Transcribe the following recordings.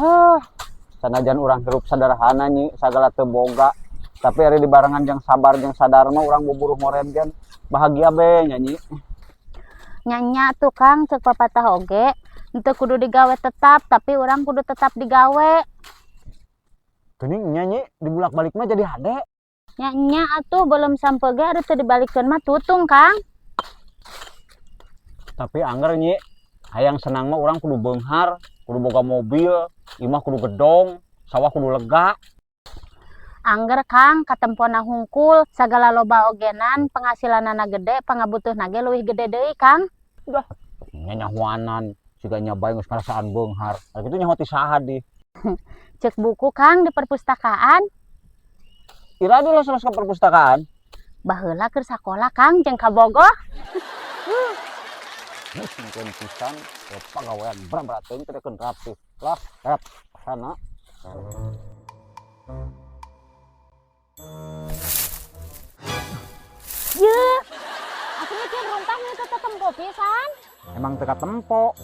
Ah, sanajan urang hirup sederhana, Nyi, sagala teu boga. Tapi ari dibarengan jeung sabar jeung sadar mah urang buburuh moren gen bahagia be nya, Nyi. Nya tuh, Kang, cek papatah oge henteu kudu digawe tetap, tapi urang kudu tetap digawe. Geuning nya, Nyi, dibulak-balik mah jadi hade. Nya nya atuh, belum sampai ge ari teu dibalikeun mah tutung, Kang. Tapi angger, Nyi, hayang senang mah urang kudu beunghar, kudu boga mobil, imah kudu gedong, sawah kudu lega. Angger, Kang, katempona hungkul, sagala loba ogenan, penghasilanana gede, pangabutuhna ge leuwih gede deui, Kang. Nya nyahoanan, siga nya bae geus ngarasaan beunghar. Ari kitu nyaho ti saha di? Cek buku, Kang, di perpustakaan. Ira los ke perpustakaan. Baheula keur sakola, Kang, jeung kabogoh. Geus mungkin pisan, ya pagawean berat-berat teuing teh rapi. Lah, rep sana. Ye, aku mikir runtah nya teh tempo pisan. Emang teu katempo.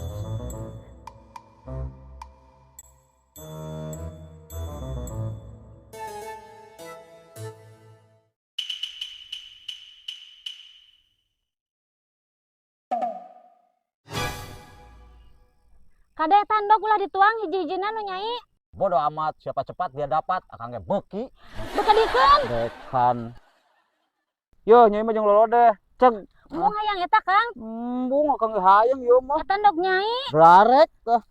Kade tandok ulah dituang hiji-hijina nu Nyai. Bodoh amat, siapa cepat dia dapat, akang ge beuki. Bekedikeun. Dekan. Yo, Nyai mah jeung lolodeh. Ceg. Embung hayang eta, Kang. Embung akang ge hayang ieu mah. Eta ndog Nyai. Garek tah.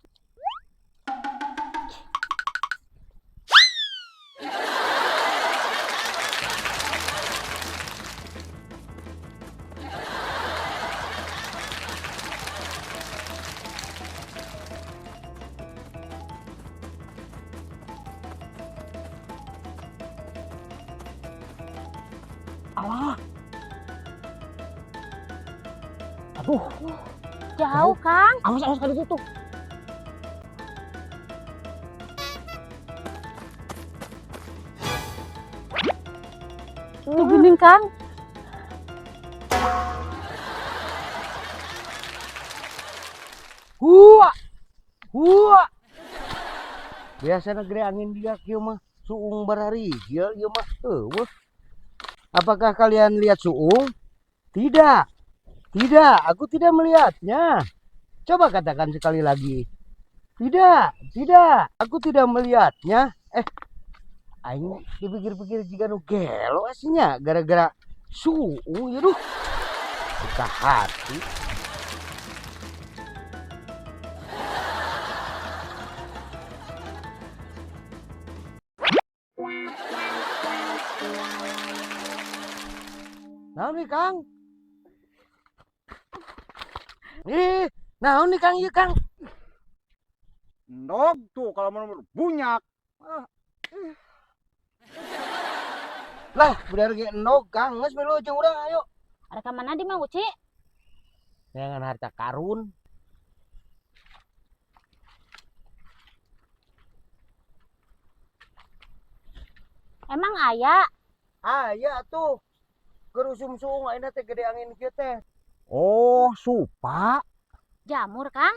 Alah. Aduh. Jauh, Kang. Awas, awas kali itu. Tuh geuning, Kang. Hua. Hua. Biasa negeri angin dia kieu mah suung barari ieu ieu mah eueuh. Apakah kalian lihat suung? Tidak. Tidak, aku tidak melihatnya. Coba katakan sekali lagi. Tidak, tidak, aku tidak melihatnya. Aing dipikir-pikir jiga nu gelo aslinya gara-gara suung ya duh. Suka hati. Naon nih, Kang? Ih, naon nih, Kang, ieu, Kang? Ndog tuh kalau mau bunyak. Lah, benar ge endog, Kang. Geus milu jeung urang ayo. Ada ka mana di Mang Uci? Neangan harta karun. Emang aya? Aya tuh. Keur usum suung ayeuna teh gede angin kieu teh. Oh, supa. Jamur, Kang?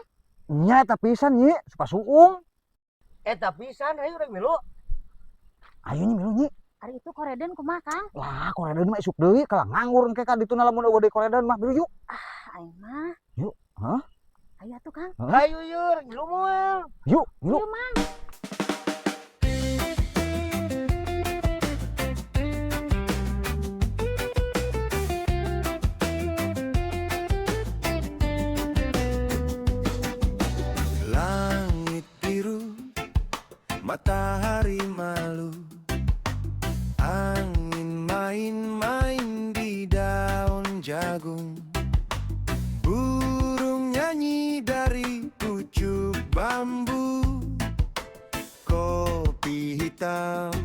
Nya eta pisan, Nyi, supa suung. Eta pisan, ayo urang milu. Ayo, Nyi, milu, Nyi. Ari itu koreden kumaha, Kang? Lah, koreden mah isuk deui, kalah nganggur engke ka dituna lamun eueuh deui koreden mah. Milu yuk. Ah, aing mah. Yuk, hah? Ayo atuh, Kang. Hah? Ayo yuk, urang milu moal. Yuk, milu. Yuk, Mang. Langit biru, matahari malu, angin main-main di daun jagung, burung nyanyi dari pucuk bambu, kopi hitam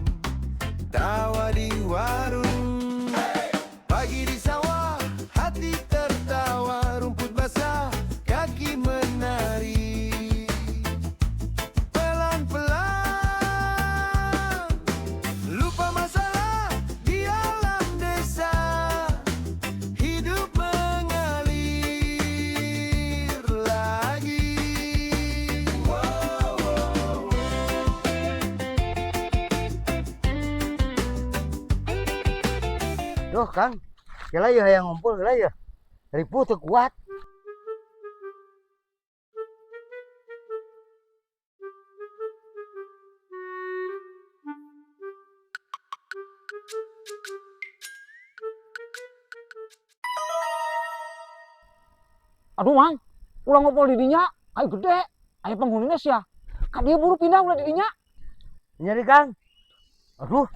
tawa di warung. Pagi di sawah, hati tertawa, rumput basah, kaki menari. Pelan-pelan, lupa masalah di alam desa. Hidup mengalir. Duh, Kang. Kela ya hayang ngumpul kela ya. Ripuh teu kuat. Aduh, Mang. Ulah ngobrol di dinya, ayo gede. Ayo penghuninya sia. Ka dieu buru pindah ulah di dinya. Nyari, Kang. Aduh.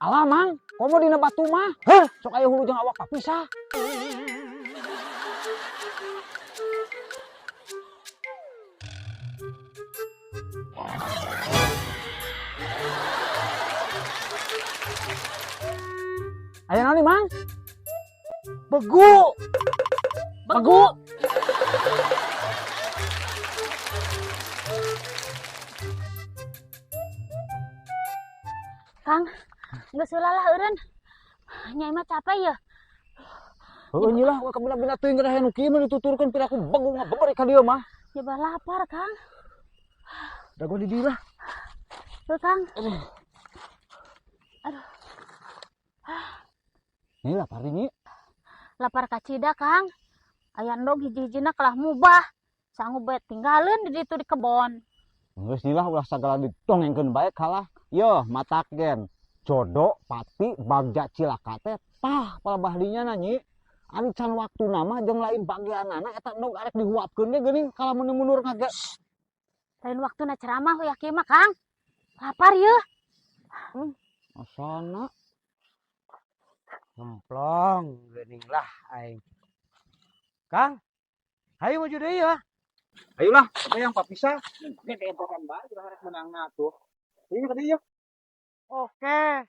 Alah, Mang. Komo dina batu mah. Heh, sok aya hulu jeung awak papisah. Aya naon nih, Mang? Begu. Begu. Kang, geus heula lah eureun. Nyai mah capek ya. Heueuh nyi lah, kabina-bina teuing geus aya nu kieu mah dituturkeun piraku begu ngabeberi ka dieu mah. Coba lapar, Kang. Da gua di dieu lah. Tuh, Kang. Aduh. Aduh. Ini lapar ini. Lapar kacida, Kang. Aya endog hiji-hijina kalah mubah. Sanggup bae tinggalin di ditu di kebon. Geus lah ulah sagala didongengkeun bae kalah. Yo, matak gen. Jodoh, pati, bagja cilaka teh tah palebah dinya na nyi. Ari can waktuna mah jeung lain bagianana eta endog arek dihuapkeun ge geuning kalah mun mundur ngage. Lain waktuna ceramah huy kieu mah, Kang. Lapar yeuh. Asana. Ngemplong geuning lah aing. Kang, hayu maju deui ya. Ayolah, apa yang papisah? Gede empokan bae ulah arek menangna tuh. Ieu ka dieu. Oke.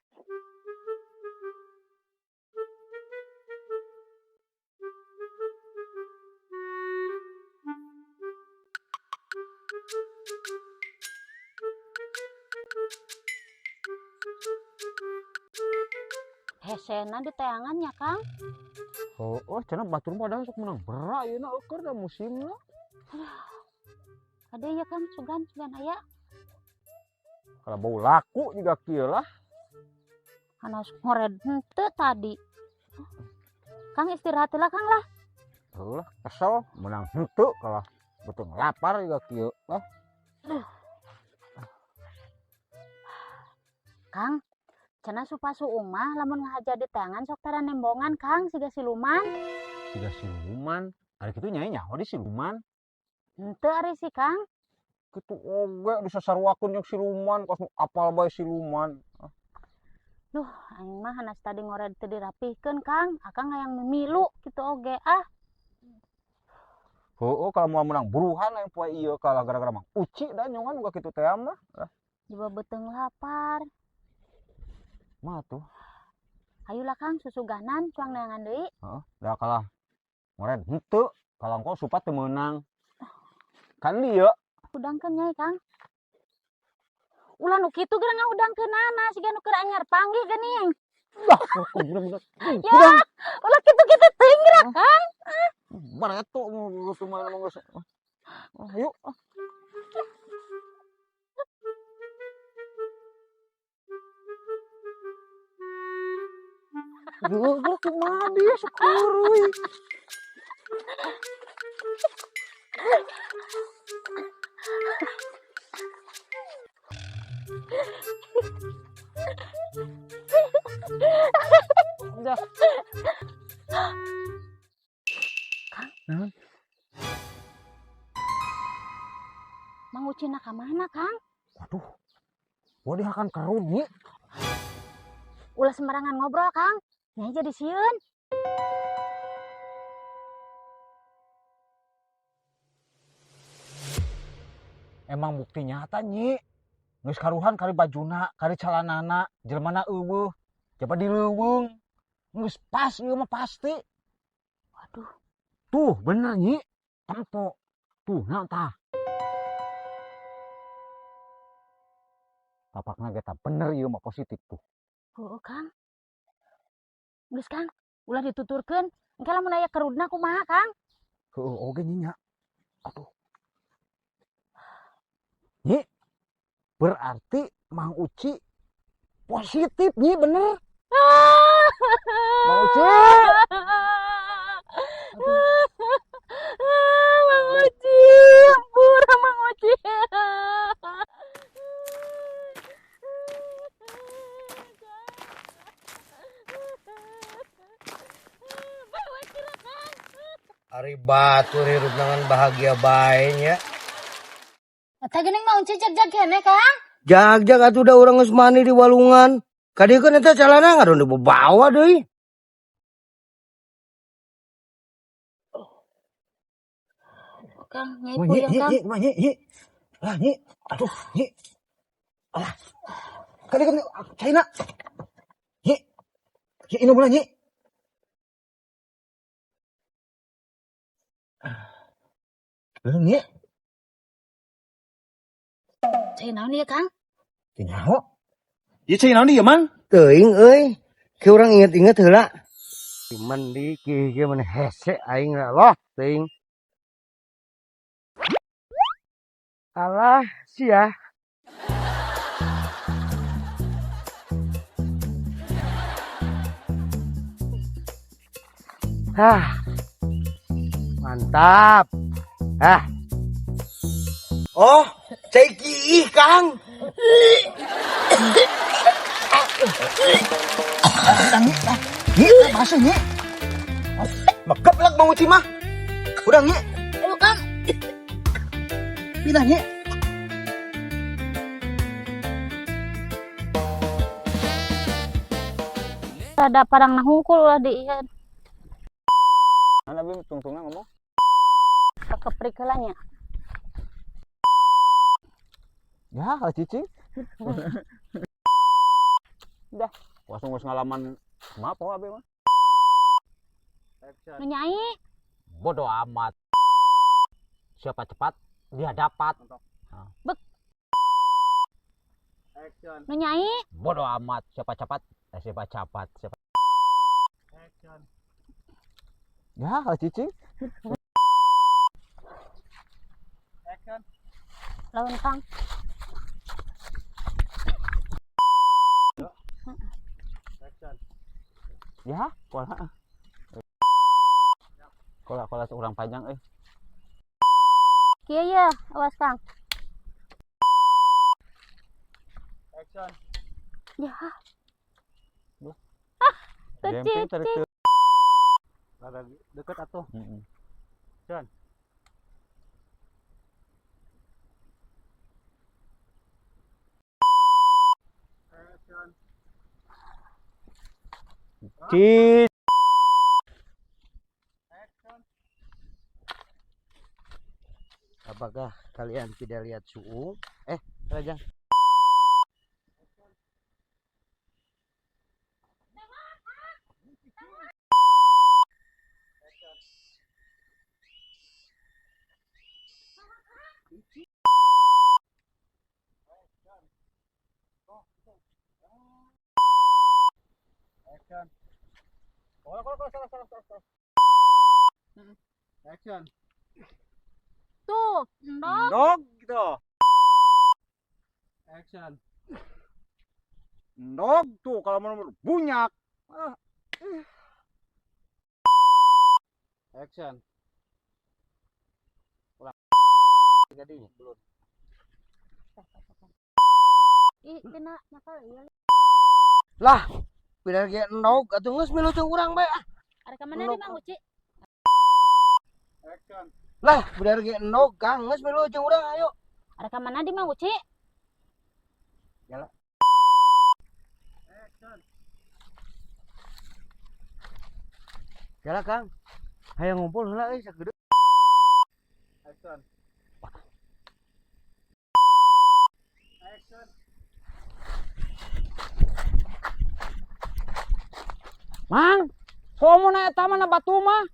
Hesena di teangan ya, Kang. Oh, oh, cenah batur mah padahal sok menang berak ieu na eueuh da musimna. Kade ya, Kang, sugan sugan aya. Kalau bau laku juga kieu lah. Hanas ngored henteu tadi. Kang istirahat heula, Kang lah. Heuh lah, kesel menang henteu kalah. Betul lapar juga kieu lah. Aduh. Kang, cenah supa suung mah lamun ngahaja di tangan sok tara nembongan, Kang, siga siluman. Siga siluman? Ari kitu nyai nyaho di siluman. Henteu ari si Kang. Kitu oge disasaruakeun jeung siluman, kos nu apal bae siluman. Duh, aing mah hanas tadi ngored teu dirapihkeun, Kang. Akang hayang mimilu kitu oge ah. Heueuh, kalau moal menang buruhan aing poe ieu kalah gara-gara Mang Uci da nyongan uga kitu teh mah. Ah. Jiwa beuteung lapar. Mah tuh. Ayolah Kang, susuganan cuang neangan deui. Heeh, da kalah ngored henteu, kalau engko supa teu meunang. Kan dieu. Hudangkeun nyai, Kang. Ulah nu kitu geura ngahudangkeunana siga nu keur anyar panggih geuning. Dah, bener-bener. Ya, ulah kitu-kitu teuing geura, Kang. Bareto nu mah emang geus. Ayo. Duh, gua kumaha dia sekuruy. Udah. Kang. Naon? Mang Ucina ka mana, Kang? Waduh. Waduh akan kerun nyi. Ulah sembarangan ngobrol, Kang. Nyai jadi sieun. Emang bukti nyata nyi. Geus karuhan kari bajuna, kari calanana, jelmana eueuh. Coba dileuweung. Geus pas ieu mah pasti. Waduh. Tuh bener nyi. Tempo. Tuh nah tah. Tapakna ge tah bener ieu mah positif tuh. Heueuh, Kang. Geus, Kang, ulah dituturkeun. Engke lamun aya kerudna kumaha, Kang? Heueuh oge nyi nya. Aduh. Nyi, berarti Mang Uci positif, Nyi, bener. Mang Uci. Mang Uci, pura Mang Uci. Ari batur hirup dengan bahagia bae nya. Eta geuning Mang Uci jag-jag keneh, Kang. Jag-jag atuh da urang geus mandi di walungan. Kadiekeun eta calana ngadon dibawa deui. Kang, nyai Nyi, puyeng, nyi, Kang. nyi, nyi, nyi. Lah, nyi. Aduh, nyi. Alah. Kadiekeun caina. Nyi. Nyi, inum lah, nyi. Lah, nyi. Cai naon ieu, Kang? Teu nyaho. Ieu cai naon ieu, Mang? Teuing euy. Ki urang inget-inget heula. Mandi kieu kieu mah hese aing lah loh teuing. Alah, sia. Hah. Mantap. Hah. Oh, cai kiih, Kang. Nyi, masuk, nyi. Megeblek Mang Uci mah. Udah, nyi. Aduh, Kang. Pindah, nyi. Rada parang hungkul ulah di ieu. Mana bi tungtungna ngomong? Keprik heula nya. Ya, kalau cicing. Udah, langsung geus ngalaman maaf oh abi mah. Nu nyai. Bodoh amat. Siapa cepat dia dapat. Bek. Nu nyai. Bodoh amat. Siapa cepat? Siapa cepat? Siapa? Ya, kalau cicing. Lawan Kang. Ya, kola. Kola kola urang panjang euy. Kieu ya, awas Kang. Ya. Duh. Ah, Demping tarik tercicing. teu. Rada deket atuh. Heeh. John. Cicing. Apakah kalian tidak lihat suung? Rajang. Action. Tuh, endog. Endog gitu. Action. Endog tuh kalau mau bunyak. Ah. Action. Tadinya belum. Ih, kena nakal ieu. Lah, pindah ge endog atuh geus milu jeung urang bae ah. Arek ka mana di Mang Uci? Action. Lah, bener ge endog Kang, geus milu jeung urang ayo. Arek ka mana di Mang Uci? Jalan. Jalan Kang. Hayang ngumpul heula euy sakedeung. Action. Action. Mang, komo na eta mah na batu mah.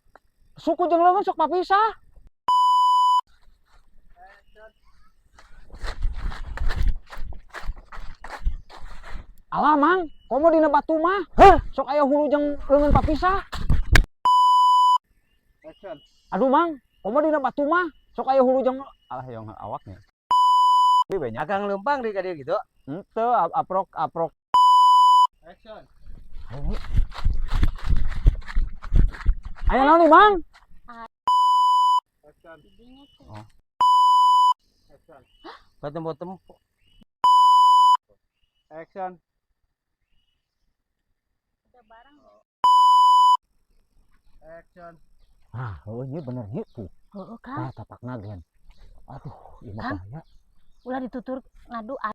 Suku jeung leungeun sok papisah. Alah Mang, komo dina batu mah. Heh, sok aya hulu jeung leungeun papisah. Action. Aduh Mang, komo dina batu mah. Sok aya hulu jeung alah yang awaknya. Deui we nya. Akang leumpang deui ka dieu gitu. Henteu aprok aprok. Action. Ayo, Nyi. Aya naon nih, Mang? Action. Oh. Action. Katempo-tempo. Action. Action. Ah, heueuh Nyi, bener Nyi tuh. Heeh, Kang. Tah tapakna gen. Aduh, ieu mah Kang. bahaya. Ulah ditutur ngadu.